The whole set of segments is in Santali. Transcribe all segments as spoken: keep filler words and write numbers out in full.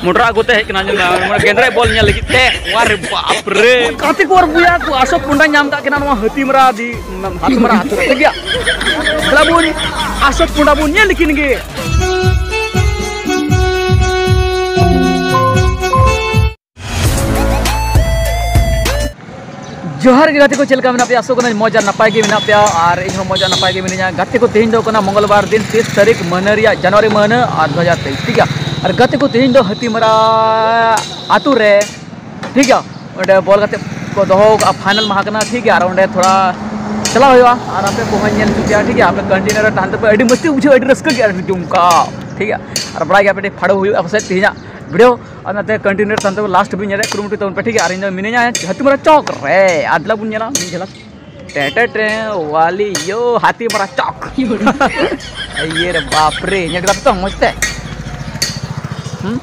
ᱢᱚᱴᱨᱟ ᱟᱹᱜᱩ ᱛᱮ ᱦᱮᱡ ᱠᱟᱱᱟ, ᱧᱮᱞ ᱢᱮ, ᱢᱟᱱᱮ ᱜᱮᱸᱫᱽᱨᱮᱡ ᱵᱚᱞ ᱧᱮᱞ ᱞᱟᱹᱜᱤᱫ ᱛᱮ᱾ ᱟᱨᱮ ᱵᱟᱯ ᱨᱮ᱾ ᱜᱟᱛᱮ ᱠᱚ ᱟᱨ ᱵᱚᱭᱦᱟ ᱠᱚ, ᱟᱥᱚᱠ ᱯᱚᱸᱰᱟ ᱧᱟᱢ ᱠᱟᱜ ᱠᱤᱱᱟ ᱱᱚᱣᱟ ᱦᱟᱹᱛᱤᱢᱟᱨᱟ ᱟᱹᱛᱩ, ᱦᱟᱹᱛᱤᱢᱟᱨᱟ ᱟᱹᱛᱩ ᱨᱮ, ᱴᱷᱤᱠ ᱜᱮᱭᱟ? ᱫᱮᱞᱟ ᱵᱚᱱ ᱟᱥᱚᱠ ᱯᱚᱸᱰᱟ ᱵᱚᱱ ᱧᱮᱞ ᱠᱤᱱ ᱜᱮ᱾ ᱡᱚᱦᱟᱨ ᱜᱮ ᱜᱟᱛᱮ ᱠᱚ, ᱪᱮᱫ ᱞᱮᱠᱟ ᱢᱮᱱᱟᱜ ᱯᱮᱭᱟ? ᱟᱥᱚᱜ ᱠᱟᱹᱱᱟᱹᱧ ᱢᱚᱡᱽ ᱟᱨ ᱱᱟᱯᱟᱭ ᱜᱮ ᱢᱮᱱᱟᱜ ᱯᱮᱭᱟ, ᱟᱨ ᱤᱧ ᱦᱚᱸ ᱢᱚᱡᱽ ᱟᱨ ᱱᱟᱯᱟᱭ ᱜᱮ ᱢᱤᱱᱟᱹᱧᱟ᱾ ᱜᱟᱛᱮ ᱠᱚ, ᱛᱮᱦᱮᱧ ᱫᱚ ᱠᱟᱱᱟ ᱢᱚᱝᱜᱚᱞᱵᱟᱨ ᱫᱤᱱ, ᱛᱤᱥ ᱛᱟᱹᱨᱤᱠᱷ ᱢᱟᱹᱦᱱᱟᱹ ᱨᱮᱭᱟᱜ ᱡᱟᱱᱩᱣᱟᱨᱤ ᱢᱟᱹᱦᱱᱟᱹ ᱟᱨ ᱫᱩ ᱦᱟᱡᱟᱨ ᱛᱮᱭᱤᱥ, ᱴᱷᱤᱠ ᱜᱮᱭᱟ? ᱟᱨ ᱜᱟᱛᱮ ᱠᱚ, ᱛᱮᱦᱮᱧ ᱫᱚ ᱦᱟᱹᱛᱤᱢᱟᱨᱟ ᱟᱹᱛᱩ ᱨᱮ, ᱴᱷᱤᱠ ᱜᱮᱭᱟ, ᱚᱸᱰᱮ ᱵᱚᱞ ᱜᱟᱛᱮ ᱠᱚ ᱫᱚᱦᱚ ᱠᱟᱜᱼᱟ, ᱯᱷᱟᱭᱱᱟᱞ ᱢᱟᱦᱟ ᱠᱟᱱᱟ, ᱴᱷᱤᱠ ᱜᱮᱭᱟ? ᱟᱨ ᱚᱸᱰᱮ ᱛᱷᱚᱲᱟ ᱪᱟᱞᱟᱣ ᱦᱩᱭᱩᱜᱼᱟ, ᱟᱨ ᱟᱯᱮ ᱠᱚᱦᱚᱸ ᱧᱮᱞ ᱦᱚᱪᱚ ᱯᱮᱭᱟ, ᱴᱷᱤᱠ ᱜᱮᱭᱟ? ᱟᱯᱮ ᱠᱚᱱᱴᱤᱱᱤᱭᱩ ᱨᱮ ᱛᱟᱦᱮᱱ ᱛᱟᱯᱮ, ᱟᱹᱰᱤ ᱢᱚᱡᱽ ᱛᱮ ᱵᱩᱡᱷᱟᱹᱜᱼᱟ, ᱟᱹᱰᱤ ᱨᱟᱹᱥᱠᱟᱹ ᱜᱮ, ᱟᱹᱰᱤ ᱡᱚᱢᱠᱟᱣ, ᱴᱷᱤᱠ ᱜᱮᱭᱟ? ᱟᱨ ᱵᱟᱲᱟᱭ ᱜᱮᱭᱟ ᱯᱮ, ᱟᱹᱰᱤ ᱯᱷᱟᱲᱟᱣ ᱦᱩᱭᱩᱜᱼᱟ ᱯᱟᱥᱮᱡ ᱛᱮᱦᱮᱧᱟᱜ ᱵᱷᱤᱰᱤᱭᱳ, ᱟᱨ ᱚᱱᱟᱛᱮ ᱠᱚᱱᱴᱤᱱᱤᱭᱩ ᱨᱮ ᱛᱟᱦᱮᱱ ᱛᱟᱵᱚᱱ, ᱞᱟᱥᱴ ᱦᱟᱹᱵᱤᱡ ᱧᱮᱞ ᱨᱮᱭᱟᱜ ᱠᱩᱨᱩᱢᱩᱴᱩ ᱛᱟᱵᱚᱱ ᱯᱮ, ᱴᱷᱤᱠ ᱜᱮᱭᱟ? ᱟᱨ ᱤᱧ ᱫᱚ ᱢᱤᱱᱟᱹᱧᱟ ᱦᱟᱹᱛᱤᱢᱟᱨᱟ ᱪᱚᱠ ᱨᱮ, ᱟᱨ ᱫᱮᱞᱟ ᱵᱚᱱ ᱧᱮᱞᱟ ᱢᱤᱫ ᱡᱷᱟᱞᱟᱠ᱾ ᱴᱮ ᱴᱮ ᱴᱮ, ᱣᱟᱞᱤ ᱭᱳ, ᱦᱟᱹᱛᱤᱢᱟᱨᱟ ᱪᱚᱠ᱾ ᱤᱭᱟᱹ ᱨᱮ, ᱵᱟᱯ ᱨᱮ, ᱧᱮᱞ ᱠᱮᱫᱟ ᱯᱮ ᱛᱚ ᱢᱚᱡᱽ ᱛᱮ? ᱦᱩᱸ,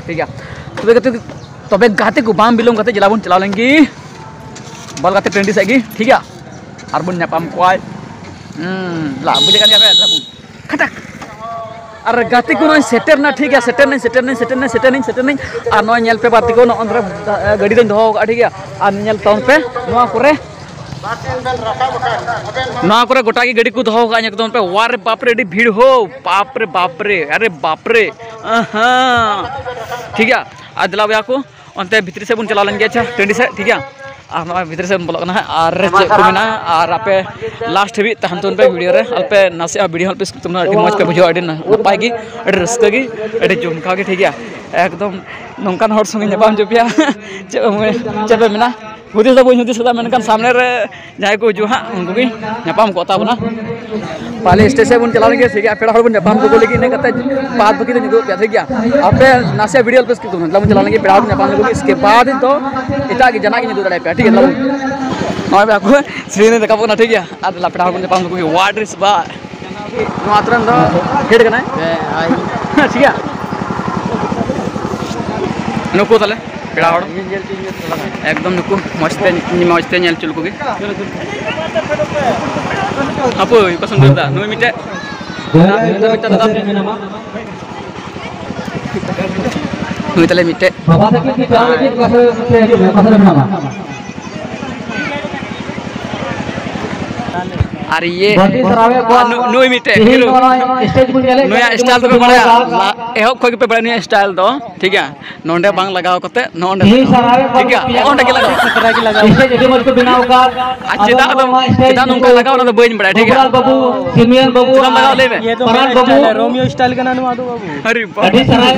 ᱴᱷᱤᱠ ᱜᱮᱭᱟ᱾ ᱛᱚᱵᱮ ᱜᱟᱛᱮ, ᱛᱚᱵᱮ ᱜᱟᱛᱮ ᱠᱚ, ᱵᱟᱝ ᱵᱤᱞᱚᱢ ᱠᱟᱛᱮ ᱫᱮᱞᱟ ᱵᱚᱱ ᱪᱟᱞᱟᱣ ᱞᱮᱱ ᱜᱮ ᱵᱚᱞ ᱜᱟᱛᱮ ᱴᱟᱺᱰᱤ ᱥᱮᱫ ᱜᱮ, ᱴᱷᱤᱠ ᱜᱮᱭᱟ? ᱟᱨ ᱵᱚᱱ ᱧᱟᱯᱟᱢ ᱠᱚᱣᱟ᱾ ᱦᱩᱸ, ᱞᱟ, ᱵᱩᱡᱷᱟᱹᱜ ᱠᱟᱱ ᱜᱮᱭᱟ ᱯᱮ, ᱫᱮᱞᱟ ᱵᱚᱱ᱾ ᱠᱷᱟᱴᱟᱠ᱾ ᱟᱨ ᱜᱟᱛᱮ ᱠᱚ, ᱱᱚᱜᱼᱚᱭ ᱥᱮᱴᱮᱨ ᱱᱟ, ᱴᱷᱤᱠ ᱜᱮᱭᱟ, ᱥᱮᱴᱮᱨ ᱱᱟᱹᱧ, ᱥᱮᱴᱮᱨ ᱱᱟᱹᱧ, ᱥᱮᱴᱮᱨ ᱱᱟᱹᱧ, ᱥᱮᱴᱮᱨ ᱱᱟᱹᱧ᱾ ᱟᱨ ᱱᱚᱜᱼᱚᱭ ᱧᱮᱞ ᱯᱮ, ᱵᱟᱨ ᱛᱮᱠᱚ ᱱᱚᱜᱼᱚ ᱱᱚᱰᱮ, ᱟ, ᱜᱟᱹᱰᱤ ᱫᱚᱧ ᱫᱚᱦᱚ ᱟᱠᱟᱫᱼᱟ, ᱴᱷᱤᱠ ᱜᱮᱭᱟ, ᱟᱨ ᱧᱮᱞ ᱛᱟᱵᱚᱱ ᱯᱮ ᱱᱚᱣᱟ ᱠᱚᱨᱮ, ᱱᱚᱣᱟ ᱠᱚᱨᱮ ᱜᱚᱴᱟ ᱜᱮ ᱜᱟᱹᱰᱤ ᱠᱚ ᱫᱚᱦᱚ ᱟᱠᱟᱫᱼᱟ, ᱧᱮᱞ ᱛᱟᱵᱚᱱ ᱯᱮ᱾ ᱣᱟ ᱨᱮ ᱵᱟᱯ ᱨᱮ, ᱟᱹᱰᱤ ᱵᱷᱤᱲ ᱦᱳ, ᱵᱟᱯ ᱨᱮ, ᱵᱟᱯ ᱨᱮ, ᱟᱨᱮ ᱵᱟᱯ ᱨᱮ, ᱟᱦᱟᱸ, ᱴᱷᱤᱠ ᱜᱮᱭᱟ᱾ ᱟᱨ ᱫᱮᱞᱟ ᱵᱚᱭᱦᱟ ᱠᱚ, ᱚᱱᱛᱮ ᱵᱷᱤᱛᱨᱤ ᱥᱮᱫ ᱵᱚᱱ ᱪᱟᱞᱟᱣ ᱞᱮᱱ ᱜᱮ, ᱟᱪᱪᱷᱟ, ᱴᱟᱺᱰᱤ ᱥᱮᱫ, ᱴᱷᱤᱠ ᱜᱮᱭᱟ᱾ ᱟᱨ ᱱᱚᱜᱼᱚᱭ ᱵᱷᱤᱛᱨᱤ ᱥᱮᱫ ᱵᱚᱱ ᱵᱚᱞᱚᱜ ᱠᱟᱱᱟ ᱦᱟᱸᱜ᱾ ᱟᱨ ᱪᱮᱫ ᱠᱚ ᱢᱮᱱᱟ, ᱟᱨ ᱟᱯᱮ ᱞᱟᱥᱴ ᱦᱟᱹᱵᱤᱡ ᱛᱟᱦᱮᱱ ᱛᱟᱵᱚᱱ ᱯᱮ ᱵᱷᱤᱰᱤᱭᱳ ᱨᱮ, ᱟᱯᱮ ᱱᱟᱥᱮᱭᱟᱜ ᱵᱷᱤᱰᱤᱭᱳ ᱦᱚᱸ ᱯᱮ skip ᱛᱟᱵᱚᱱᱟ᱾ ᱟᱹᱰᱤ ᱢᱚᱡᱽ ᱯᱮ ᱵᱩᱡᱷᱟᱹᱣᱟ, ᱟᱹᱰᱤ ᱱᱟᱯᱟᱭ ᱜᱮ, ᱟᱹᱰᱤ ᱨᱟᱹᱥᱠᱟᱹ ᱜᱮ, ᱟᱹᱰᱤ ᱡᱚᱢᱠᱟᱣ ᱜᱮ, ᱴᱷᱤᱠ ᱜᱮᱭᱟ᱾ ᱮᱠᱫᱚᱢ ᱱᱚᱝᱠᱟᱱ ᱦᱚᱲ ᱥᱚᱸᱜᱮ ᱧᱟᱯᱟᱢ ᱦᱚᱪᱚ ᱯᱮᱭᱟ᱾ ᱪᱮᱫ ᱯᱮ, ᱪᱮᱫ ᱯᱮ ᱢᱮᱱᱟ? ᱦᱩᱫᱤᱥ ᱫᱚ ᱵᱟᱹᱧ ᱦᱩᱫᱤᱥ ᱠᱟᱫᱟ, ᱢᱮᱱᱠᱷᱟᱱ ᱥᱟᱢᱱᱮ ᱨᱮ ᱡᱟᱦᱟᱸᱭ ᱠᱚ ᱦᱤᱡᱩᱜᱼᱟ ᱦᱟᱸᱜ, ᱩᱱᱠᱩ ᱜᱮ ᱧᱟᱯᱟᱢ ᱠᱚᱜ ᱛᱟᱵᱚᱱᱟ᱾ ᱯᱟᱦᱞᱮ ᱥᱴᱮᱡ ᱥᱮᱫ ᱵᱚᱱ ᱪᱟᱞᱟᱣ ᱞᱮᱱ ᱜᱮ, ᱴᱷᱤᱠ ᱜᱮᱭᱟ, ᱯᱮᱲᱟ ᱦᱚᱲ ᱵᱚᱱ ᱧᱟᱯᱟᱢ ᱠᱚᱠᱚ ᱞᱟᱹᱜᱤᱫ᱾ ᱤᱱᱟᱹ ᱠᱟᱛᱮ ᱵᱟᱫ ᱵᱟᱹᱠᱤ ᱫᱚᱧ ᱩᱫᱩᱜ ᱯᱮᱭᱟ, ᱴᱷᱤᱠ ᱜᱮᱭᱟ? ᱟᱯᱮ ᱱᱟᱥᱮ ᱵᱷᱤᱰᱤᱭᱳ ᱟᱞᱚ ᱯᱮ skip ᱛᱟᱵᱚᱱᱟ᱾ ᱫᱮᱞᱟ ᱵᱚᱱ ᱪᱟᱞᱟᱣ ᱞᱮᱱ ᱜᱮ, ᱯᱮᱲᱟ ᱦᱚᱲ ᱵᱚᱱ ᱧᱟᱯᱟᱢ ᱞᱮᱠᱚ ᱜᱮ, ᱤᱥᱠᱮ ᱵᱟᱫ ᱫᱚ ᱮᱴᱟᱜ ᱜᱮ ᱡᱟᱦᱟᱱᱟᱜ ᱜᱤᱧ ᱩᱫᱩᱜ ᱫᱟᱲᱮᱭᱟᱯᱮᱭᱟ, ᱴᱷᱤᱠ ᱜᱮᱭᱟ? ᱫᱮᱞᱟ ᱵᱚᱱ᱾ ᱱᱚᱜᱼᱚᱭ ᱯᱮ ᱟᱠᱚ ᱥᱤᱲᱤ ᱨᱮ ᱨᱟᱠᱟᱵᱚᱜ ᱠᱟᱱᱟ, ᱴᱷᱤᱠ ᱜᱮᱭᱟ? ᱟᱨ ᱫᱮᱞᱟ ᱯᱮᱲᱟ ᱦᱚᱲ ᱵᱚᱱ ᱧᱟᱯᱟᱢ ᱞᱮᱠᱚ ᱜᱮ, what is what? ᱱᱚᱣᱟ ᱟᱛᱳ ᱨᱮᱱ ᱫᱚ ᱦᱮᱰ ᱠᱟᱱᱟᱭ᱾ ᱦᱮᱸ, ᱟᱭ᱾ ᱴᱷᱤᱠ ᱜᱮᱭᱟ? ᱱᱩᱠᱩ ᱛᱟᱦᱞᱮ ᱯᱮᱲᱟ ᱦᱚᱲ᱾ ᱤᱧ ᱧᱮᱞ ᱛᱤᱧ ᱧᱮᱞ ᱛᱟᱞᱟᱝᱟ᱾ ᱮᱠᱫᱚᱢ ᱱᱩᱠᱩ ᱢᱚᱡᱽ ᱛᱮ, ᱢᱚᱡᱽ ᱛᱮ ᱧᱮᱞ ᱦᱚᱪᱚ ᱞᱮᱠᱚ ᱜᱮ᱾ ᱦᱟᱯᱳᱭ, ᱚᱠᱟ ᱥᱮᱢ ᱫᱟᱹᱲ ᱫᱟ? ᱱᱩᱭ ᱢᱤᱫᱴᱮᱡ᱾ ᱫᱟᱫᱟ, ᱢᱤᱫᱴᱮᱡ, ᱢᱤᱫᱴᱮᱡ ᱫᱟᱫᱟ᱾ ᱱᱩᱭ ᱛᱟᱞᱮ ᱢᱤᱫᱴᱮᱡ᱾ ᱵᱟᱵᱟ ᱛᱟᱹᱠᱤᱱ ᱠᱤᱱ ᱪᱟᱞᱟᱣ ᱞᱟᱹᱜᱤᱫ ᱚᱠᱟ ᱥᱮᱫ ᱯᱮ ᱦᱤᱡᱩᱜ ᱢᱮ, ᱚᱠᱟ ᱥᱮᱫ ᱨᱮ ᱢᱮᱱᱟᱢᱟ? ᱟᱨ ᱤᱭᱟᱹ, ᱵᱟᱹᱲᱛᱤ ᱥᱟᱨᱦᱟᱣᱮᱫ ᱠᱚᱣᱟ᱾ ᱟᱨ ᱱᱩ-, ᱱᱩᱭ ᱢᱤᱫᱴᱮᱡ ᱛᱮᱦᱮᱧ ᱦᱤᱨᱳ᱾ ᱱᱚᱜᱼᱚᱭ stage ᱵᱚᱱ ᱧᱮᱞᱮᱫ ᱱᱩᱭᱟᱜ ᱠᱟᱱᱟ, style ᱫᱚᱯᱮ ᱡᱮᱢᱚᱱ ᱵᱟᱲᱟᱭᱟ? ᱵᱚᱱ ᱞᱟ-, ᱮᱦᱚᱵ ᱠᱷᱚᱡ ᱜᱮᱯᱮ ᱵᱟᱲᱟᱭᱟ ᱱᱩᱭᱟᱜ style ᱫᱚ, ᱴᱷᱤᱠ ᱜᱮᱭᱟ? ᱱᱚᱸᱰᱮ ᱵᱟᱝ ᱞᱟᱜᱟᱣ ᱠᱟᱛᱮ ᱱᱚᱜᱼᱚ ᱱᱚᱸᱰᱮ ᱛᱮᱦᱮᱧ ᱞᱟᱜᱟᱣ᱾ ᱥᱟᱨᱦᱟᱣᱮᱫ ᱠᱚᱣᱟ ᱴᱷᱤᱠ ᱜᱮᱭᱟ? ᱱᱚᱜᱼᱚ ᱱᱚᱸᱰᱮ ᱜᱮ ᱞᱟᱜᱟᱣ᱾ Stage ᱟᱹᱰᱤ ᱢᱚᱡᱽ ᱠᱚ ᱵᱮᱱᱟᱣ ᱟᱠᱟᱫ᱾ ᱟᱨ ᱟᱫᱚ ᱪᱮᱫᱟᱜ ᱫᱚ, ᱱᱚᱣᱟ stage ᱪᱮᱫᱟᱜ ᱱᱚᱝᱠᱟ ᱱᱩᱠᱩ ᱞᱟᱜᱟᱣ, ᱚᱱᱟ ᱫᱚ ᱵᱟᱹᱧ ᱵᱟᱲᱟᱭᱟ, ᱴᱷᱤᱠ ᱜᱮᱭᱟ? ᱵᱟᱵᱩᱞᱟᱞ ᱵᱟᱵᱩ, ᱥᱤᱢᱤᱭᱚᱱ ᱵᱟᱵᱩ ᱪᱮᱫᱟᱜ ᱞᱟᱜᱟᱣ, ᱟᱨ ᱞᱟᱹᱭ ᱢᱮ? ᱯᱟᱨᱟᱱ ᱵᱟᱵᱩ᱾ ᱨᱳᱢᱤᱭᱳ style ᱠᱟᱱᱟ ᱱᱚᱣᱟ ᱫᱚ, ᱵᱟᱵᱩ᱾ ᱟᱹᱰᱤ ᱵᱟᱵᱟ᱾ ᱟᱹᱰᱤ ᱥᱟᱨᱦᱟᱣ᱾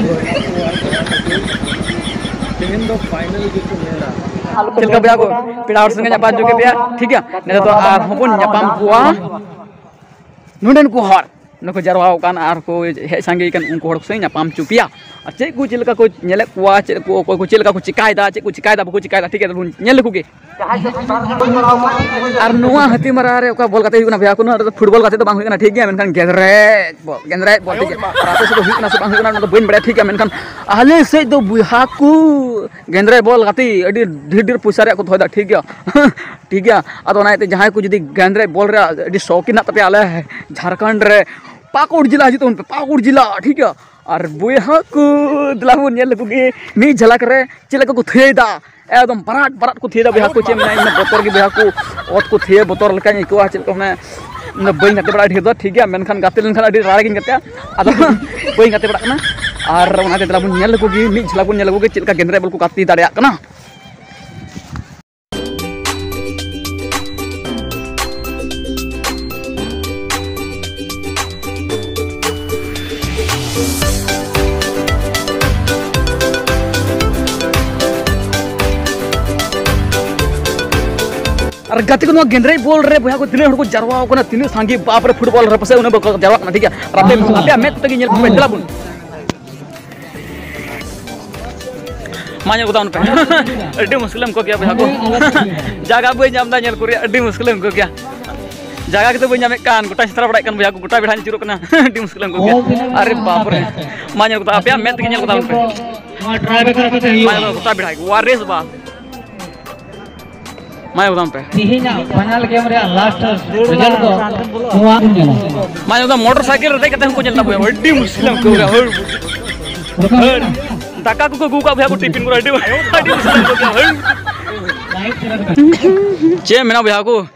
ᱛᱮᱦᱮᱧ ᱫᱚ final ᱜᱮᱠᱚ ᱧᱮᱞᱟ᱾ ᱪᱮᱫ ᱞᱮᱠᱟ ᱵᱚᱭᱦᱟ ᱠᱚ, ᱯᱮᱲᱟ ᱦᱚᱲ ᱥᱚᱸᱜᱮ ᱧᱟᱯᱟᱢ ᱦᱚᱪᱚ ᱠᱮᱫ ᱯᱮᱭᱟ, ᱴᱷᱤᱠ ᱜᱮᱭᱟ? ᱱᱤᱛᱚᱜ ᱫᱚ ᱟᱨᱦᱚᱸ ᱵᱚᱱ ᱧᱟᱯᱟᱢ ᱠᱚᱣᱟ ᱱᱚᱰᱮᱱ ᱠᱚ ᱦᱚᱲ, ᱱᱚᱰᱮ ᱠᱚ ᱡᱟᱨᱣᱟ ᱟᱠᱟᱱ ᱟᱨ ᱠᱚ ᱦᱮᱡ ᱥᱟᱸᱜᱮ ᱟᱠᱟᱱ, ᱩᱱᱠᱩ ᱦᱚᱲ ᱠᱚ ᱥᱚᱸᱜᱮ ᱧᱟᱯᱟᱢ ᱦᱚᱪᱚ ᱯᱮᱭᱟ᱾ ᱟᱨ ᱪᱮᱫ ᱠᱚ, ᱪᱮᱫ ᱞᱮᱠᱟ ᱠᱚ ᱧᱮᱞᱮᱫ ᱠᱚᱣᱟ, ᱪᱮᱫ ᱠᱚ, ᱚᱠᱚᱭ ᱠᱚ ᱪᱮᱫ ᱞᱮᱠᱟ ᱠᱚ ᱪᱤᱠᱟᱭᱮᱫᱟ, ᱪᱮᱫ ᱠᱚ ᱪᱤᱠᱟᱭᱮᱫᱟ, ᱵᱟᱠᱚ ᱪᱤᱠᱟᱭᱮᱫᱟ, ᱴᱷᱤᱠ ᱜᱮᱭᱟ, ᱵᱚᱱ ᱧᱮᱞ ᱞᱮᱠᱚ ᱜᱮ᱾ ᱟᱨ ᱱᱚᱣᱟ ᱦᱟᱹᱛᱤᱢᱟᱨᱟ ᱨᱮ ᱚᱠᱟ ᱵᱚᱞ ᱜᱟᱛᱮ ᱦᱩᱭᱩᱜ ᱠᱟᱱᱟ ᱵᱚᱭᱦᱟ ᱠᱚ? ᱱᱚᱣᱟ ᱨᱮᱫᱚ ᱯᱷᱩᱴᱵᱚᱞ ᱜᱟᱛᱮ ᱫᱚ ᱵᱟᱝ ᱦᱩᱭᱩᱜ ᱠᱟᱱᱟ, ᱴᱷᱤᱠ ᱜᱮᱭᱟ, ᱢᱮᱱᱠᱷᱟᱱ ᱜᱮᱸᱫᱽᱨᱮᱡ ᱵᱚᱞ, ᱜᱮᱸᱫᱽᱨᱮᱡ ᱵᱚᱞ, ᱴᱷᱤᱠ ᱜᱮᱭᱟ᱾ ᱟᱨ ᱟᱯᱮ ᱥᱮᱫ ᱫᱚ ᱦᱩᱭᱩᱜ ᱠᱟᱱᱟ ᱥᱮ ᱵᱟᱝ ᱦᱩᱭᱩᱜ ᱠᱟᱱᱟ, ᱚᱱᱟ ᱫᱚ ᱵᱟᱹᱧ ᱵᱟᱲᱟᱭᱟ, ᱴᱷᱤᱠ ᱜᱮᱭᱟ, ᱢᱮᱱᱠᱷᱟᱱ ᱟᱞᱮ ᱥᱮᱫ ᱫᱚ ᱵᱚᱭᱦᱟ ᱠᱚ ᱜᱮᱸᱫᱽᱨᱮᱡ ᱵᱚᱞ ᱜᱟᱛᱮ ᱟᱹᱰᱤ ᱰᱷᱮᱨ ᱰᱷᱮᱨ ᱯᱚᱭᱥᱟ ᱨᱮᱭᱟᱜ ᱠᱚ ᱫᱚᱦᱚᱭᱮᱫᱟ, ᱴᱷᱤᱠ ᱜᱮᱭᱟ᱾ ᱴᱷᱤᱠ ᱜᱮᱭᱟ, ᱟᱫᱚ ᱚᱱᱟ ᱤᱭᱟᱹᱛᱮ ᱡᱟᱦᱟᱸᱭ ᱠᱚ ᱡᱩᱫᱤ ᱜᱮᱸᱫᱽᱨᱮᱡ ᱵᱚᱞ ᱨᱮᱭᱟᱜ ᱟᱹᱰᱤ ᱥᱚᱠᱤᱱ ᱢᱮᱱᱟᱜ ᱛᱟᱯᱮᱭᱟ, ᱟᱞᱮ ᱡᱷᱟᱲᱠᱷᱚᱸᱰ ᱨᱮ ᱯᱟᱹᱠᱩᱲ ᱡᱮᱞᱟ ᱦᱤᱡᱩᱜ ᱛᱟᱵᱚᱱ ᱯᱮ, ᱯᱟᱹᱠᱩᱲ ᱡᱮᱞᱟ, ᱴᱷᱤᱠ ᱜᱮᱭᱟ᱾ ᱟᱨ ᱵᱚᱭᱦᱟ ᱠᱚ, ᱫᱮᱞᱟ ᱵᱚᱱ ᱧᱮᱞ ᱞᱮᱠᱚ ᱜᱮ ᱢᱤᱫ ᱡᱷᱟᱞᱟᱠ ᱨᱮ ᱪᱮᱫ ᱞᱮᱠᱟ ᱠᱚ ᱛᱷᱤᱭᱟᱹᱭᱮᱫᱟ᱾ ᱮᱠᱫᱚᱢ ᱵᱟᱨᱟᱴ ᱵᱟᱨᱟᱴ ᱠᱚ ᱛᱷᱤᱭᱟᱹᱭᱮᱫᱟ ᱵᱚᱭᱦᱟ ᱠᱚ, ᱪᱮᱫ ᱮᱢ ᱢᱮᱱᱟ, ᱤᱧ ᱢᱟ ᱵᱚᱛᱚᱨ ᱜᱮ ᱵᱚᱭᱦᱟ ᱠᱚ, ᱚᱛ ᱠᱚ ᱛᱷᱤᱭᱟᱹ ᱵᱚᱛᱚᱨ ᱞᱮᱠᱟᱧ ᱟᱹᱭᱠᱟᱹᱣᱟ, ᱪᱮᱫ ᱞᱮᱠᱟ ᱢᱟᱱᱮ, ᱤᱧ ᱫᱚ ᱵᱟᱹᱧ ᱜᱟᱛᱮ ᱵᱟᱲᱟᱜᱼᱟ ᱰᱷᱮᱨ ᱫᱚ, ᱴᱷᱤᱠ ᱜᱮᱭᱟ, ᱢᱮᱱᱠᱷᱟᱱ ᱜᱟᱛᱮ ᱞᱮᱱᱠᱷᱟᱱ ᱟᱹᱰᱤ ᱨᱟᱲ ᱜᱤᱧ ᱜᱟᱛᱮᱜᱼᱟ, ᱟᱫᱚ ᱵᱟᱹᱧ ᱜᱟᱛᱮ ᱵᱟᱲᱟᱜ ᱠᱟᱱᱟ᱾ ᱟᱨ ᱚᱱᱟᱛᱮ ᱫᱮᱞᱟ ᱵᱚᱱ ᱧᱮᱞ ᱞᱮᱠᱚ ᱜᱮ, ᱢᱤᱫ ᱡᱷᱟᱞᱟᱠ ᱵᱚᱱ ᱧᱮᱞ ᱞᱮᱠᱚ ᱜᱮ ᱪᱮᱫ ᱞᱮᱠᱟ ᱜᱮᱸᱫᱽᱨᱮᱡ ᱵᱚᱞ ᱠᱚ ᱜᱟᱛᱮ ᱫᱟᱲᱮᱭᱟᱜ ᱠᱟᱱᱟ᱾ ᱟᱨ ᱜᱟᱛᱮ ᱠᱚ, ᱱᱚᱣᱟ ᱜᱮᱸᱫᱽᱨᱮᱡ ᱵᱚᱞ ᱨᱮ ᱵᱚᱭᱦᱟ ᱠᱚ ᱛᱤᱱᱟᱹᱜ ᱦᱚᱲ ᱠᱚ ᱡᱟᱨᱣᱟ ᱟᱠᱟᱱᱟ, ᱛᱤᱱᱟᱹᱜ ᱥᱟᱸᱜᱮ, ᱵᱟᱯ ᱨᱮ, ᱯᱷᱩᱴᱵᱚᱞ ᱨᱮ ᱯᱟᱥᱮ ᱩᱱᱟᱹᱜ ᱵᱟᱠᱚ ᱡᱟᱨᱣᱟᱜ ᱠᱟᱱᱟ, ᱴᱷᱤᱠ ᱜᱮᱭᱟ? ᱟᱨ ᱟᱯᱮ, ᱟᱯᱮᱭᱟᱜ ᱢᱮᱫ ᱛᱮᱜᱮ ᱧᱮᱞ ᱠᱚᱯᱮ, ᱫᱮᱞᱟ ᱵᱚᱱ᱾ ᱢᱟ ᱧᱮᱞ ᱠᱚ ᱛᱟᱵᱚᱱ ᱯᱮ᱾ ᱟᱹᱰᱤ ᱢᱩᱥᱠᱤᱞᱮᱢ ᱟᱹᱭᱠᱟᱹᱣ ᱠᱮᱭᱟ ᱵᱚᱭᱦᱟ ᱠᱚ᱾ ᱡᱟᱭᱜᱟ ᱵᱟᱹᱧ ᱧᱟᱢ ᱮᱫᱟ ᱧᱮᱞ ᱠᱚ ᱨᱮᱭᱟᱜ, ᱟᱹᱰᱤ ᱢᱩᱥᱠᱤᱞᱮᱢ ᱟᱹᱭᱠᱟᱹᱣ ᱠᱮᱭᱟ᱾ ᱡᱟᱭᱜᱟ ᱜᱮᱛᱚ ᱵᱟᱹᱧ ᱧᱟᱢᱮᱫ ᱠᱟᱱ, ᱜᱚᱴᱟ ᱥᱮᱸᱫᱽᱨᱟ ᱵᱟᱲᱟᱭᱮᱫ ᱠᱟᱱ ᱵᱚᱭᱦᱟ ᱠᱚ, ᱜᱚᱴᱟ ᱵᱮᱲᱦᱟᱧ ᱟᱹᱪᱩᱨᱚᱜ ᱠᱟᱱᱟ᱾ ᱟᱹᱰᱤ ᱢᱩᱥᱠᱤᱞᱮᱢ ᱟᱹᱭᱠᱟᱹᱣ ᱠᱮᱭᱟ᱾ ᱟᱨᱮ ᱵᱟᱯ ᱨᱮ᱾ ᱢᱟ ᱧᱮᱞ ᱠᱚ ᱛᱟᱵᱚᱱ, ᱟᱯᱮᱭᱟᱜ ᱢᱮᱫ ᱛᱮᱜᱮ ᱧᱮᱞ ᱠᱚ ᱛᱟᱵᱚᱱ ᱯᱮ᱾ ᱢᱟ ᱧᱮᱞ ᱠᱚ, ᱜᱚᱴᱟ ᱵᱮᱲᱦᱟ ᱜᱮ, ᱣᱟᱨᱮᱥ ᱵᱟ᱾ ᱢᱟ ᱧᱮᱞ ᱠᱚ ᱛᱟᱵᱚᱱ ᱯᱮ᱾ ᱛᱮᱦᱮᱧᱟᱜ final game ᱨᱮᱭᱟᱜ last result ᱫᱚ ᱱᱚᱣᱟ ᱵᱚᱱ ᱧᱮᱞᱟ᱾ ᱢᱟ ᱧᱮᱞ ᱠᱚ ᱛᱟᱵᱚᱱ, ᱢᱚᱴᱚᱨ ᱥᱟᱭᱠᱮᱞ ᱨᱮ ᱫᱮᱡ ᱠᱟᱛᱮ ᱦᱚᱸᱠᱚ ᱧᱮᱞ ᱛᱟᱵᱚᱱᱟ, ᱟᱹᱰᱤ ᱢᱩᱥᱠᱤᱞᱮᱢ ᱟᱹᱭᱠᱟᱹᱣ ᱠᱮᱭᱟ᱾ ᱫᱟᱠᱟ ᱠᱚᱠᱚ ᱟᱹᱜᱩ ᱠᱟᱜ ᱵᱚᱭᱦᱟ ᱠᱚ, ᱴᱤᱯᱷᱤᱱ ᱠᱚᱨᱮ ᱟᱹᱰᱤ ᱟᱹᱰᱤ ᱢᱩᱥᱠᱤᱞ ᱠᱚ ᱜᱮᱭᱟ᱾ ᱪᱮᱫ ᱮᱢ ᱢᱮᱱᱟ ᱵᱚᱭᱦᱟ ᱠᱚ,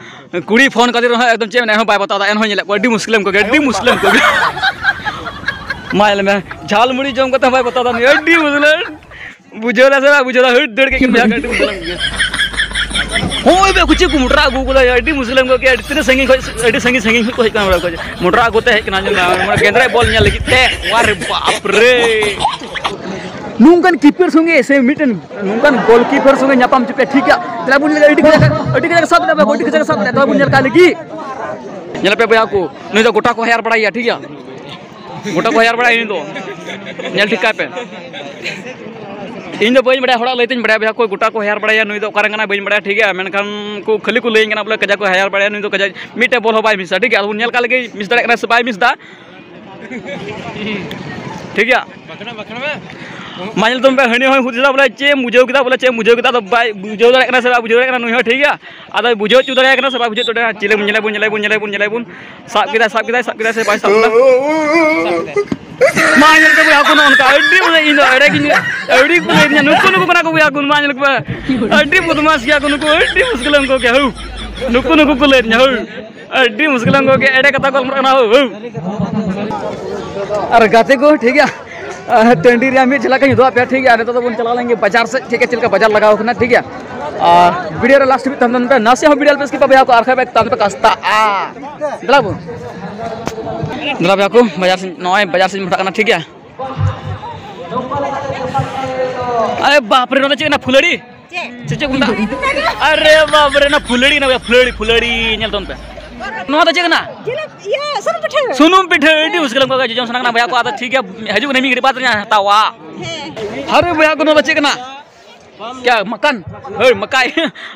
ᱠᱩᱲᱤ ᱯᱷᱳᱱ ᱠᱟᱛᱮ ᱨᱮᱦᱚᱸ ᱮᱠᱫᱚᱢ ᱪᱮᱫ ᱮᱢ ᱢᱮᱱᱟ, ᱮᱱᱦᱚᱸ ᱵᱟᱭ ᱵᱟᱛᱟᱣ ᱮᱫᱟ, ᱮᱱᱦᱚᱸ ᱧᱮᱞᱮᱫ ᱠᱚᱣᱟ ᱟᱹᱰᱤ ᱢᱩᱥᱠᱤᱞ ᱮᱢ ᱠᱚ ᱜᱮᱭᱟ, ᱟᱹᱰᱤ ᱢᱩᱥᱠᱤᱞ ᱮᱢ ᱠᱚ ᱜᱮᱭᱟ᱾ ᱢᱟ ᱧᱮᱞ ᱢᱮ, ᱡᱷᱟᱞ ᱢᱩᱲᱤ ᱡᱚᱢ ᱠᱟᱛᱮ ᱦᱚᱸ ᱵᱟᱭ ᱵᱟᱛᱟᱣ ᱮᱫᱟ, ᱟᱹᱰᱤ ᱢᱩᱥᱠᱤᱞ᱾ ᱵᱩᱡᱷᱟᱹᱣ ᱫᱟ ᱥᱮ ᱵᱟᱭ ᱵᱩᱡᱷᱟᱹᱣ ᱫᱟ? ᱦᱟᱹᱴ ᱫᱟᱹᱲ ᱠᱮᱫ ᱜᱮ ᱵᱚᱭᱦᱟ ᱠᱚ, ᱟᱹᱰᱤ ᱢᱩᱥᱠᱤᱞ ᱮᱢ ᱠᱚ ᱜᱮᱭᱟ᱾ ᱦᱳᱭ ᱵᱮ, ᱠᱩᱪᱤ ᱠᱚ ᱢᱚᱴᱨᱟ ᱟᱹᱜᱩ ᱠᱟᱫᱟ, ᱟᱹᱰᱤ ᱢᱩᱥᱠᱤᱞ ᱮᱢ ᱠᱚ ᱜᱮᱭᱟ, ᱟᱹᱰᱤ ᱛᱤᱱᱟᱹᱜ ᱥᱟᱺᱜᱤᱧ ᱠᱷᱚᱱ, ᱟᱹᱰᱤ ᱥᱟᱺᱜᱤᱧ ᱥᱟᱺᱜᱤᱧ ᱠᱷᱚᱱ ᱠᱚ ᱦᱮᱡ ᱠᱟᱱᱟ ᱢᱚᱴᱨᱟ ᱟᱹᱜᱩ ᱛᱮ ᱦᱮᱡ ᱠᱟᱱᱟ, ᱧᱮᱞ ᱢᱮ, ᱢᱟᱱᱮ ᱜᱮᱸᱫᱽᱨᱮᱡ ᱵᱚᱞ ᱧᱮᱞ ᱞᱟᱹᱜᱤᱫ ᱛᱮ᱾ ᱟᱨᱮ ᱵᱟᱯ ᱨᱮ, ᱱᱚᱝᱠᱟᱱ ᱠᱤᱯᱟᱨ ᱥᱚᱸᱜᱮ ᱥᱮ ᱢᱤᱫᱴᱮᱱ ᱱᱚᱝᱠᱟᱱ ᱜᱳᱞᱠᱤᱯᱟᱨ ᱥᱚᱸᱜᱮ ᱧᱟᱯᱟᱢ ᱪᱚᱯᱮ, ᱴᱷᱤᱠ ᱜᱮᱭᱟ? ᱛᱟᱦᱞᱮ ᱵᱚᱱ ᱧᱮᱞ, ᱟᱹᱰᱤ ᱠᱟᱡᱟᱠ, ᱟᱹᱰᱤ ᱠᱟᱡᱟᱠ ᱥᱟᱵ ᱞᱮᱫᱟ, ᱟᱹᱰᱤ ᱠᱟᱡᱟᱠ ᱥᱟᱵ ᱞᱮᱫᱟ, ᱛᱟᱦᱞᱮ ᱵᱚᱱ ᱧᱮᱞ ᱠᱟᱜ ᱞᱟᱹᱜᱤᱫ᱾ ᱧᱮᱞ ᱯᱮ ᱵᱚᱭᱦᱟ ᱠᱚ, ᱱᱩᱭ ᱫᱚ ᱜᱚᱴᱟ ᱠᱚ ᱦᱟᱭᱟᱨ ᱵᱟᱲᱟᱭᱮᱭᱟ, ᱴᱷᱤᱠ ᱜᱮᱭᱟ? ᱜᱚᱴᱟ ᱠᱚ ᱦᱟᱭᱟᱨ ᱵᱟᱲᱟᱭᱟ ᱱᱩᱭ ᱫᱚ᱾ ᱧᱮᱞ ᱴᱷᱤᱠ ᱠᱟᱭ ᱯᱮ᱾ ᱤᱧ ᱫᱚ ᱵᱟᱹᱧ ᱵᱟᱲᱟᱭᱟ, ᱦᱚᱲᱟᱜ ᱞᱟᱹᱭ ᱛᱮᱧ ᱵᱟᱲᱟᱭᱟ ᱵᱚᱭᱦᱟ ᱠᱚ, ᱜᱚᱴᱟ ᱠᱚ ᱦᱟᱭᱟᱨ ᱵᱟᱲᱟᱭᱟ ᱱᱩᱭ ᱫᱚ, ᱚᱠᱟ ᱨᱮᱱ ᱠᱟᱱᱟᱭ ᱵᱟᱹᱧ ᱵᱟᱲᱟᱭᱟ, ᱴᱷᱤᱠ ᱜᱮᱭᱟ? ᱢᱮᱱᱠᱷᱟᱱ ᱠᱚ ᱠᱷᱟᱹᱞᱤ ᱠᱚ ᱞᱟᱹᱭᱟᱹᱧ ᱠᱟᱱᱟ ᱵᱚᱞᱮ ᱠᱟᱡᱟᱠ ᱠᱚ ᱦᱟᱭᱟᱨ ᱵᱟᱲᱟᱭᱟ ᱱᱩᱭ ᱫᱚ, ᱠᱟᱡᱟᱠ ᱢᱤᱫᱴᱮᱡ ᱵᱚᱞ ᱦᱚᱸ ᱵᱟᱭ ᱢᱤᱥᱟ, ᱴᱷᱤᱠ ᱜᱮᱭᱟ? ᱟᱫᱚ ᱵᱚᱱ ᱧᱮᱞ ᱠᱟᱜ ᱞᱮᱜᱮ, ᱢᱤᱥ ᱫᱟᱲᱮᱭᱟᱜ ᱠᱟᱱᱟ ᱥᱮ ᱵᱟᱭ ᱢᱤᱥ ᱫᱟ᱾ ᱴᱷᱤᱠ ᱜᱮᱭᱟ? ᱢᱟ ᱧᱮᱞ ᱛᱟᱵᱚᱱ ᱯᱮ, ᱦᱟᱹᱱᱤ ᱦᱚᱸᱭ ᱦᱩᱫᱤᱥ ᱮᱫᱟ ᱵᱚᱞᱮ ᱪᱮᱫ ᱮᱢ ᱵᱩᱡᱷᱟᱹᱣ ᱠᱮᱫᱟ, ᱵᱚᱞᱮ ᱪᱮᱫ ᱮᱢ ᱵᱩᱡᱷᱟᱹᱣ ᱠᱮᱫᱟ, ᱟᱫᱚ ᱵᱟᱭ ᱵᱩᱡᱷᱟᱹᱣ ᱫᱟᱲᱮᱭᱟᱜ ᱠᱟᱱᱟ ᱥᱮ ᱵᱟᱭ ᱵᱩᱡᱷᱟᱹᱣ ᱫᱟᱲᱮᱭᱟᱜ ᱠᱟᱱᱟ ᱱᱩᱭ ᱦᱚᱸ, ᱴᱷᱤᱠ ᱜᱮᱭᱟ? ᱟᱫᱚᱭ ᱵᱩᱡᱷᱟᱹᱣ ᱦᱚᱪᱚ ᱫᱟᱲᱮᱭᱟᱜ ᱠᱟᱱᱟ ᱥᱮ ᱵᱟᱭ ᱵᱩᱡᱷᱟᱹᱣ ᱦᱚᱪᱚ ᱫᱟᱲᱮᱭᱟᱜ ᱠᱟᱱᱟ, ᱧᱮᱞᱮ ᱵᱚᱱ, ᱧᱮᱞᱮ ᱵᱚᱱ, ᱧᱮᱞᱮ ᱵᱚᱱ, ᱧᱮᱞᱮ ᱵᱚᱱ, ᱧᱮᱞᱮ ᱵᱚᱱ, ᱥᱟᱵ ᱠᱮᱫᱟᱭ, ᱥᱟᱵ ᱠᱮᱫᱟᱭ, ᱥᱟᱵ ᱠᱮᱫᱟᱭ ᱥᱮ ᱵᱟᱭ ᱥᱟᱵ ᱠᱮᱫᱟ? ᱢᱟ ᱧᱮᱞ ᱯᱮ ᱵᱚᱭᱦᱟ ᱠᱚ, ᱱᱚᱜᱼᱚ ᱱᱚᱝᱠᱟ ᱟᱹᱰᱤ ᱵᱚᱞᱮ ᱤᱧ ᱫᱚ ᱮᱲᱮ ᱜᱤᱧ, ᱟᱹᱰᱤ ᱠᱚ ᱞᱟᱹᱭ ᱫᱤᱧᱟ, ᱱᱩᱠᱩ, ᱱᱩᱠᱩ ᱠᱟᱱᱟ ᱠᱚ ᱵᱚᱭᱦᱟ ᱠᱚ, ᱢᱟ ᱧᱮᱞ ᱯᱮ, ᱟᱹᱰᱤ ᱵᱚᱫᱢᱟᱥ ᱜᱮᱭᱟ ᱠᱚ ᱱᱩᱠᱩ, ᱟᱹᱰᱤ ᱢᱩᱥᱠᱤᱞ ᱩᱱᱠᱩ ᱜᱮ, ᱦᱟᱹᱣ, ᱱᱩᱠᱩ, ᱱᱩᱠᱩ ᱠᱚ ᱞᱟᱹᱭ ᱫᱤᱧᱟ, ᱦᱟᱹᱣ᱾ ᱟᱹᱰᱤ ᱢᱩᱥᱠᱤᱞ ᱟᱢ ᱜᱚᱢᱠᱮ, ᱮᱲᱮ ᱠᱟᱛᱷᱟ ᱠᱚ ᱜᱟᱞᱢᱟᱨᱟᱜ ᱠᱟᱱᱟ, ᱦᱳ, ᱦᱳ᱾ ᱟᱨ ᱜᱟᱛᱮ ᱠᱚ, ᱴᱷᱤᱠ ᱜᱮᱭᱟ, ᱟᱨ ᱴᱟᱺᱰᱤ ᱨᱮᱭᱟᱜ ᱢᱤᱫ ᱡᱷᱟᱞᱟᱠ ᱤᱧ ᱩᱫᱩᱜ ᱟᱯᱮᱭᱟ, ᱴᱷᱤᱠ ᱜᱮᱭᱟ᱾ ᱱᱤᱛᱚᱜ ᱫᱚᱵᱚᱱ ᱪᱟᱞᱟᱣ ᱞᱮᱱ ᱜᱮ ᱵᱟᱡᱟᱨ ᱥᱮᱫ, ᱴᱷᱤᱠ ᱜᱮᱭᱟ, ᱪᱮᱫ ᱞᱮᱠᱟ ᱵᱟᱡᱟᱨ ᱞᱟᱜᱟᱣ ᱠᱟᱱᱟ, ᱴᱷᱤᱠ ᱜᱮᱭᱟ᱾ ᱟᱨ ᱵᱷᱤᱰᱤᱭᱳ ᱨᱮ ᱞᱟᱥᱴ ᱦᱟᱹᱵᱤᱡ ᱛᱟᱦᱮᱱ ᱛᱟᱵᱚᱱ ᱯᱮ, ᱱᱟᱥᱮ ᱦᱚᱸ ᱵᱷᱤᱰᱤᱭᱳ ᱟᱞᱚ ᱯᱮ ᱥᱠᱤᱯᱟ ᱵᱚᱭᱦᱟ ᱠᱚ, ᱟᱨ ᱠᱷᱟᱡ ᱛᱟᱭᱚᱢ ᱛᱮᱯᱮ ᱠᱟᱥᱛᱟᱜᱼᱟ᱾ ᱫᱮᱞᱟ ᱵᱚᱭᱦᱟ ᱠᱚ, ᱵᱟᱡᱟᱨ ᱥᱮᱫ, ᱱᱚᱜᱼᱚᱭ ᱵᱟᱡᱟᱨ ᱥᱮᱫ ᱤᱧ ᱢᱚᱴᱟᱜ ᱠᱟᱱᱟ, ᱴᱷᱤᱠ ᱜᱮᱭᱟ᱾ ᱟᱨᱮ ᱵᱟᱯ ᱨᱮ, ᱱᱚᱣᱟ ᱫᱚ ᱪᱮᱫ ᱠᱟᱱᱟ, ᱯᱷᱩᱞᱟᱹᱲᱤ? ᱪᱮᱫ? ᱪᱮᱫ, ᱪᱮᱫ ᱠᱚ ᱢᱮᱛᱟᱜᱼᱟ? ᱟᱨᱮ ᱵᱟᱯ ᱨᱮ, ᱚᱱᱟ ᱯᱷᱩᱞᱟᱹᱲᱤ ᱠᱟᱱᱟ ᱵᱚᱭᱦᱟ, ᱯᱷᱩᱞᱟᱹᱲᱤ, ᱯᱷᱩᱞᱟᱹᱲᱤ, ᱧᱮᱞ ᱛᱟᱵᱚᱱ ᱯᱮ᱾ ᱱᱚᱣᱟ ᱫᱚ ᱪᱮᱫ ᱠᱟᱱᱟ? ᱡᱤᱞᱟᱹᱯ-, ᱤᱭᱟᱹ, ᱥᱩᱱᱩᱢ ᱯᱤᱴᱷᱟᱹ᱾ ᱥᱩᱱᱩᱢ ᱯᱤᱴᱷᱟᱹ, ᱟᱹᱰᱤ ᱢᱩᱥᱠᱤᱞ ᱚᱱᱠᱟ ᱜᱮ ᱡᱚᱡᱚᱢ ᱥᱟᱱᱟ ᱠᱟᱱᱟ ᱵᱚᱭᱦᱟ ᱠᱚ, ᱟᱫᱚ ᱴᱷᱤᱠ ᱜᱮᱭᱟ, ᱦᱤᱡᱩᱜ ᱠᱟᱱᱟ ᱢᱤᱫ ᱜᱷᱟᱹᱲᱤᱡ ᱵᱟᱫᱽ ᱨᱮ ᱦᱟᱛᱟᱣᱟ᱾ ᱦᱮᱸ᱾ ᱟᱨᱮ ᱵᱚᱭᱦᱟ ᱠᱚ, ᱱᱚᱣᱟ ᱫᱚ ᱪᱮᱫ ᱠᱟᱱᱟ? ᱠᱭᱟ ᱢᱟᱠᱟᱱ? ᱦᱳᱭ, ᱢᱟᱠᱟᱭ᱾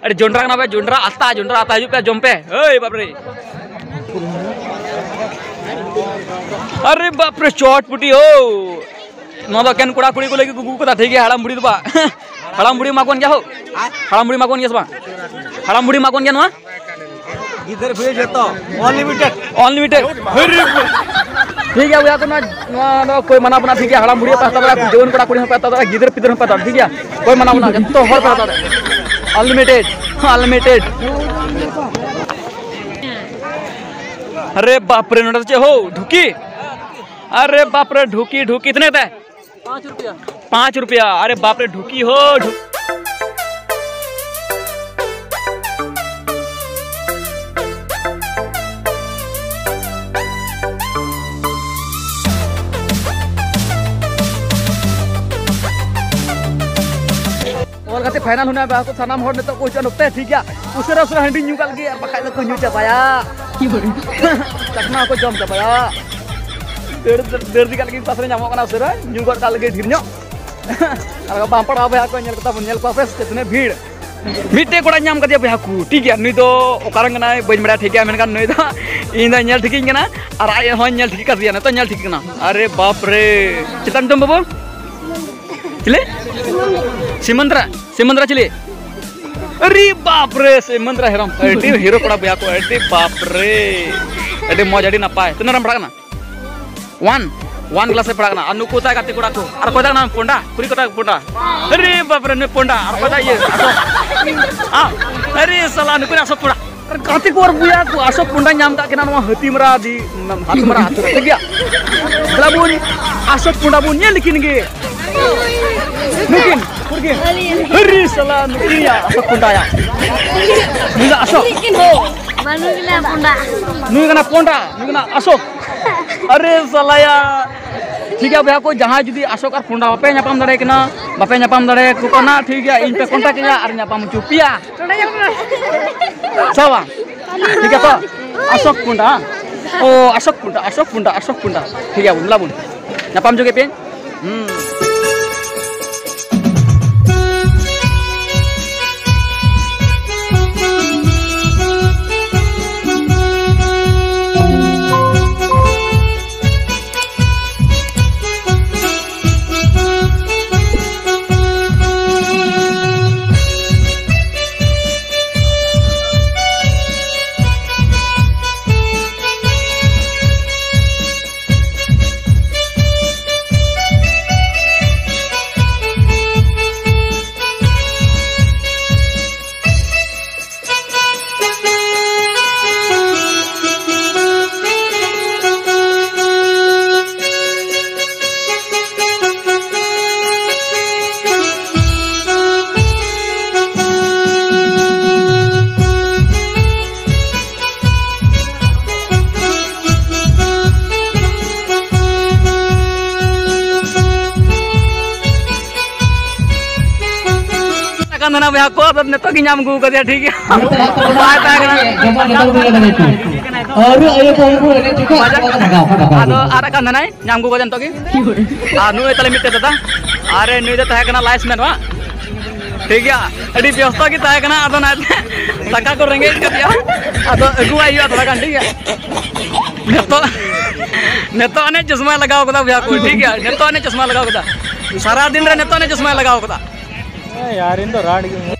ᱟᱹᱰᱤ ᱡᱚᱱᱰᱨᱟ ᱠᱟᱱᱟ ᱵᱚᱭᱦᱟ, ᱡᱚᱱᱰᱨᱟ ᱟᱛᱟ, ᱡᱚᱱᱰᱨᱟ ᱟᱛᱟ, ᱦᱤᱡᱩᱜ ᱯᱮ, ᱡᱚᱢ ᱯᱮ᱾ ᱦᱳᱭ, ᱵᱟᱯ ᱨᱮ᱾ ᱟᱨᱮ ᱵᱟᱯ ᱨᱮ, ᱪᱚᱴ ᱯᱩᱴᱤ, ᱳ᱾ ᱱᱚᱣᱟ ᱫᱚ ᱮᱠᱮᱱ ᱠᱚᱲᱟ ᱠᱩᱲᱤ ᱠᱚ ᱞᱟᱹᱜᱤᱫ ᱠᱚ ᱟᱹᱜᱩ ᱠᱟᱫᱟ, ᱴᱷᱤᱠ ᱜᱮᱭᱟ? ᱦᱟᱲᱟᱢ ᱵᱩᱲᱦᱤ ᱫᱚ ᱵᱟᱝ᱾ ᱦᱟᱲᱟᱢ ᱵᱩᱲᱦᱤ ᱮᱢᱟ ᱠᱚ ᱠᱟᱱ ᱜᱮᱭᱟ ᱦᱳ? ᱦᱟᱲᱟᱢ ᱵᱩᱲᱦᱤ ᱮᱢᱟ ᱠᱚ ᱠᱟᱱ ᱜᱮᱭᱟ ᱥᱮ ᱵᱟᱝ? ᱦᱟᱲᱟᱢ ᱵᱩᱲᱦᱤ ᱮᱢᱟ ᱠᱚ ᱠᱟᱱ ᱜᱮᱭᱟ ᱱᱚᱣᱟ? ᱜᱤᱫᱟᱹᱨ ᱯᱤᱫᱟᱹᱨ ᱡᱚᱛᱚ, unlimited᱾ Unlimited᱾ ᱦᱟᱹᱨᱤ᱾ ᱴᱷᱤᱠ ᱜᱮᱭᱟ ᱵᱚᱭᱦᱟ ᱠᱚ, ᱱᱚᱣᱟ, ᱱᱚᱣᱟ ᱫᱚ ᱠᱚᱭ ᱢᱟᱱᱟ ᱵᱚᱱᱟ, ᱴᱷᱤᱠ ᱜᱮᱭᱟ? ᱦᱟᱲᱟᱢ ᱵᱩᱲᱦᱤ ᱯᱮ ᱦᱟᱛᱟᱣ ᱫᱟᱲᱮᱭᱟᱜᱼᱟ, ᱡᱩᱣᱟᱹᱱ ᱠᱚᱲᱟ ᱠᱩᱲᱤ ᱦᱚᱸ ᱯᱮ ᱦᱟᱛᱟᱣ ᱫᱟᱲᱮᱭᱟᱜᱼᱟ, ᱜᱤᱫᱟᱹᱨ ᱯᱤᱫᱟᱹᱨ ᱦᱚᱸ ᱯᱮ ᱦᱟᱛᱟᱣ ᱫᱟᱲᱮᱭᱟᱜᱼᱟ, ᱴᱷᱤᱠ ᱜᱮᱭᱟ? ᱠᱚᱭ ᱢᱟᱱᱟ ᱵᱚᱱᱟ, ᱡᱚᱛᱚ ᱦᱚᱲ ᱯᱮ ᱦᱟᱛᱟᱣ ᱫᱟᱲᱮᱭᱟᱜᱼᱟ, unlimited. ᱟᱨᱮ ᱵᱟᱯ ᱨᱮ, ᱱᱚᱰᱮ ᱫᱚ ᱪᱮᱫ ᱦᱳ, ᱰᱷᱩᱠᱤ? ᱟᱨᱮ ᱵᱟᱯ ᱨᱮ, ᱰᱷᱩᱠᱤ, ᱰᱷᱩᱠᱤ, ᱛᱤᱱᱟᱹᱜ ᱠᱟᱛᱮ? ᱯᱟᱸᱪ ᱨᱩᱯᱤᱭᱟ᱾ ᱯᱟᱸᱪ ᱨᱩᱯᱤᱭᱟ᱾ ᱟᱨᱮ ᱵᱟᱯ ᱨᱮ, ᱰᱷᱩᱠᱤ ᱦᱳ, ᱰᱷᱩ- ᱚᱞ ᱠᱟᱛᱮ final ᱦᱩᱭᱱᱟ, ᱵᱟᱠᱚ ᱥᱟᱱᱟᱢ ᱦᱚᱲ ᱱᱤᱛᱚᱜ ᱠᱚ ᱦᱤᱡᱩᱜᱼᱟ ᱱᱚᱛᱮ, ᱴᱷᱤᱠ ᱜᱮᱭᱟ? ᱩᱥᱟᱹᱨᱟ ᱩᱥᱟᱹᱨᱟ ᱦᱟᱺᱰᱤ ᱧᱩ ᱠᱟᱜ ᱞᱟᱹᱜᱤᱫ, ᱟᱨ ᱵᱟᱠᱷᱟᱡ ᱫᱚᱠᱚ ᱧᱩ ᱪᱟᱵᱟᱭᱟ᱾ ᱪᱟᱠᱷᱱᱟ ᱦᱚᱸᱠᱚ ᱡᱚᱢ ᱪᱟᱵᱟᱭᱟ᱾ ᱫᱟᱹᱲ, ᱫᱟᱹᱲ, ᱫᱟᱹᱲ ᱤᱫᱤ ᱠᱟᱜ ᱞᱟᱹᱜᱤᱫ ᱯᱟᱥ ᱨᱮ ᱧᱟᱢᱚᱜ ᱠᱟᱱᱟ, ᱩᱥᱟᱹᱨᱟ ᱧᱩ ᱜᱚᱫ ᱠᱟᱜ ᱞᱟᱹᱜᱤᱫ ᱰᱷᱮᱨ ᱧᱚᱜ᱾ ᱟᱨ ᱵᱟᱢ ᱯᱟᱲᱟᱣ ᱵᱚᱭᱦᱟ ᱠᱚ, ᱧᱮᱞ ᱠᱚᱛᱟ ᱵᱚᱱ, ᱧᱮᱞ ᱠᱚᱣᱟ ᱯᱮ ᱥᱮ ᱛᱤᱱᱟᱹᱜ ᱵᱷᱤᱲ᱾ ᱢᱤᱫᱴᱮᱡ ᱠᱚᱲᱟᱧ ᱧᱟᱢ ᱠᱟᱫᱮᱭᱟ ᱵᱚᱭᱦᱟ ᱠᱚ, ᱴᱷᱤᱠ ᱜᱮᱭᱟ, ᱱᱩᱭ ᱫᱚ ᱚᱠᱟᱨᱮᱱ ᱠᱟᱱᱟᱭ ᱵᱟᱹᱧ ᱵᱟᱲᱟᱭᱟ, ᱴᱷᱤᱠ ᱜᱮᱭᱟ, ᱢᱮᱱᱠᱷᱟᱱ ᱱᱩᱭ ᱫᱚ ᱤᱧ ᱫᱚ ᱧᱮᱞ ᱴᱷᱤᱠᱤᱧ ᱠᱟᱱᱟ ᱟᱨ ᱟᱡ ᱦᱚᱸᱧ ᱧᱮᱞ ᱴᱷᱤᱠ ᱠᱟᱫᱮᱭᱟ, ᱱᱤᱛᱚᱜ ᱧᱮᱞ ᱴᱷᱤᱠ ᱠᱟᱱᱟ᱾ ᱟᱨᱮ ᱵᱟᱯ ᱨᱮ, ᱪᱮᱫ ᱛᱟᱢ ᱧᱩᱛᱩᱢ ᱵᱟᱹᱵᱩ? ᱪᱤᱞᱤ? ᱥᱤᱢᱟᱹᱱᱫᱽᱨᱟ᱾ ᱥᱤᱢᱟᱹᱱᱫᱽᱨᱟ ᱪᱤᱞᱤ? ᱟᱨᱮ ᱵᱟᱯ ᱨᱮ, ᱥᱤᱢᱟᱹᱱᱫᱽᱨᱟ ᱦᱮᱨᱚᱢ, ᱟᱹᱰᱤ ᱦᱤᱨᱳ ᱠᱚᱲᱟ ᱵᱚᱭᱦᱟ ᱠᱚ, ᱟᱹᱰᱤ ᱵᱟᱯ ᱨᱮ, ᱟᱹᱰᱤ ᱢᱚᱡᱽ, ᱟᱹᱰᱤ ᱱᱟᱯᱟᱭ᱾ ᱛᱤᱱᱟᱹᱜ ᱨᱮᱢ ᱯᱟᱲᱦᱟᱜ ᱠᱟᱱᱟ? ᱚᱣᱟᱱ, ᱚᱣᱟᱱ ᱠᱞᱟᱥ ᱨᱮ ᱯᱟᱲᱦᱟᱜ ᱠᱟᱱᱟ᱾ ᱟᱨ ᱱᱩᱠᱩ ᱛᱟᱭ ᱜᱟᱛᱮ ᱠᱚᱲᱟ ᱠᱚ, ᱟᱨ ᱚᱠᱚᱭ ᱛᱟᱭ ᱠᱟᱱᱟ ᱯᱚᱱᱰᱟ? ᱠᱩᱲᱤ ᱠᱚᱲᱟ ᱯᱚᱱᱰᱟ᱾ ᱟᱨᱮ ᱵᱟᱯ ᱨᱮ, ᱱᱩᱭ ᱯᱚᱱᱰᱟ, ᱟᱨ ᱚᱠᱚᱭ ᱛᱟᱭ ᱤᱭᱟᱹ? ᱟᱥᱚᱠ᱾ ᱟ, ᱟᱨᱮ ᱥᱟᱞᱟ, ᱱᱩᱠᱩ ᱟᱥᱚᱠ ᱯᱚᱱᱰᱟ᱾ ᱟᱨ ᱜᱟᱛᱮ ᱠᱚ ᱟᱨ ᱵᱚᱭᱦᱟ ᱠᱚ, ᱟᱥᱚᱠ ᱯᱚᱱᱰᱟ ᱧᱟᱢ ᱠᱟᱜ ᱠᱤᱱᱟ ᱱᱚᱣᱟ ᱦᱟᱹᱛᱤᱢᱟᱨᱟ ᱟᱹᱰᱤ, ᱦᱟᱹᱛᱤᱢᱟᱨᱟ ᱟᱹᱛᱩ ᱨᱮ, ᱴᱷᱤᱠ ᱜᱮᱭᱟ? ᱫᱮᱞᱟ ᱵᱚᱱ ᱟᱥᱚᱠ ᱯᱚᱱᱰᱟ ᱵᱚᱱ ᱧᱮᱞ ᱞᱮᱠᱤᱱ ᱜᱮ᱾ ᱱᱩᱠᱤᱱ, ᱱᱩᱠᱤᱱ᱾ ᱟᱹᱞᱤᱧ᱾ ᱟᱨᱮ ᱥᱟᱞᱟ, ᱱᱩᱠᱤᱱ ᱭᱟ ᱟᱥᱚᱠ ᱯᱚᱱᱰᱟ ᱭᱟ᱾ ᱱᱩᱭ ᱫᱚ ᱟᱥᱚᱠ᱾ ᱵᱟᱹᱱᱩᱜ ᱞᱮᱭᱟ ᱯᱚᱱᱰᱟ᱾ ᱱᱩᱭ ᱠᱟᱱᱟ ᱯᱚᱱᱰᱟ, ᱱᱩᱭ ᱠᱟᱱᱟ ᱟᱥᱚᱠ᱾ ᱟᱨᱮ ᱥᱟᱞᱟᱭᱟ᱾ ᱴᱷᱤᱠ ᱜᱮᱭᱟ ᱵᱚᱭᱦᱟ ᱠᱚ, ᱡᱟᱦᱟᱸᱭ ᱡᱩᱫᱤ ᱟᱥᱚᱠ ᱟᱨ ᱯᱚᱱᱰᱟ ᱵᱟᱯᱮ ᱧᱟᱯᱟᱢ ᱫᱟᱲᱮ ᱠᱟᱱᱟ, ᱵᱟᱯᱮ ᱧᱟᱯᱟᱢ ᱫᱟᱲᱮ ᱟᱠᱚ ᱠᱟᱱᱟ, ᱴᱷᱤᱠ ᱜᱮᱭᱟ, ᱤᱧ ᱯᱮ ᱠᱚᱱᱴᱟᱠᱴ ᱤᱧᱟ ᱟᱨ ᱧᱟᱯᱟᱢ ᱦᱚᱪᱚ ᱯᱮᱭᱟ᱾ ᱥᱮ ᱵᱟᱝ? ᱴᱷᱤᱠ ᱜᱮᱭᱟ ᱛᱚ? ᱟᱥᱚᱠ ᱯᱚᱱᱰᱟ, ᱦᱟᱝ? ᱚ, ᱟᱥᱚᱠ ᱯᱚᱱᱰᱟ, ᱟᱥᱚᱠ ᱯᱚᱱᱰᱟ, ᱟᱥᱚᱠ ᱯᱚᱱᱰᱟ᱾ ᱴᱷᱤᱠ ᱜᱮᱭᱟ, ᱵᱚᱱ ᱞᱟᱵᱩᱱ ᱧᱟᱯᱟᱢ ᱡᱚᱜᱮ ᱯᱮ᱾ ᱦᱩᱸ᱾ ᱢᱮᱱᱟ ᱵᱚᱭᱦᱟ ᱠᱚ, ᱟᱫᱚ ᱱᱤᱛᱚᱜ ᱜᱮ ᱧᱟᱢ ᱟᱹᱜᱩ ᱠᱟᱫᱮᱭᱟ, ᱴᱷᱤᱠ ᱜᱮᱭᱟ᱾ ᱵᱟᱭ ᱛᱟᱦᱮᱸ ᱠᱟᱱᱟ᱾ ᱟᱫᱚ ᱟᱨ ᱟᱠᱟᱱ ᱢᱮᱱᱟᱭ, ᱧᱟᱢ ᱟᱹᱜᱩ ᱠᱟᱫᱮᱭᱟ ᱱᱤᱛᱚᱜ ᱜᱮ᱾ ᱟᱨ ᱱᱩᱭ ᱛᱟᱞᱮ ᱢᱤᱫᱴᱮᱡ ᱫᱟᱫᱟ, ᱟᱨ ᱱᱩᱭ ᱫᱚ ᱛᱟᱦᱮᱸ ᱠᱟᱱᱟ ᱞᱟᱭᱤᱥᱢᱮᱱ ᱵᱟᱝ? ᱴᱷᱤᱠ ᱜᱮᱭᱟ, ᱟᱹᱰᱤ ᱵᱮᱥᱛᱚ ᱜᱮ ᱛᱟᱦᱮᱸ ᱠᱟᱱᱟ, ᱟᱫᱚ ᱱᱟᱛᱮ ᱫᱟᱠᱟ ᱠᱚ ᱨᱮᱸᱜᱮᱡ ᱠᱟᱫᱮᱭᱟ, ᱟᱫᱚ ᱟᱹᱜᱩᱣᱟᱭ ᱦᱩᱭᱩᱜᱼᱟ ᱛᱷᱚᱲᱟ ᱜᱟᱱ, ᱴᱷᱤᱠ ᱜᱮᱭᱟ᱾ ᱱᱤᱛᱚᱜ, ᱱᱤᱛᱚᱜ ᱟᱱᱮ ᱪᱚᱥᱢᱟᱭ ᱞᱟᱜᱟᱣ ᱠᱟᱫᱟ ᱵᱚᱭᱦᱟ ᱠᱚ, ᱴᱷᱤᱠ ᱜᱮᱭᱟ, ᱱᱤᱛᱚᱜ ᱟᱱᱮ ᱪᱚᱥᱢᱟᱭ ᱞᱟᱜᱟᱣ ᱠᱟᱫᱟ, ᱥᱟᱨᱟ ᱫᱤᱱ ᱨᱮ ᱱᱤᱛᱚᱜ ᱟᱱᱮ ᱪᱚᱥᱢᱟᱭ ᱞᱟᱜᱟᱣ ᱠᱟᱫᱟ᱾ ᱦᱮᱸ ᱭᱟᱨ, ᱤᱧ ᱫᱚ ᱨᱟᱲ ᱜᱮ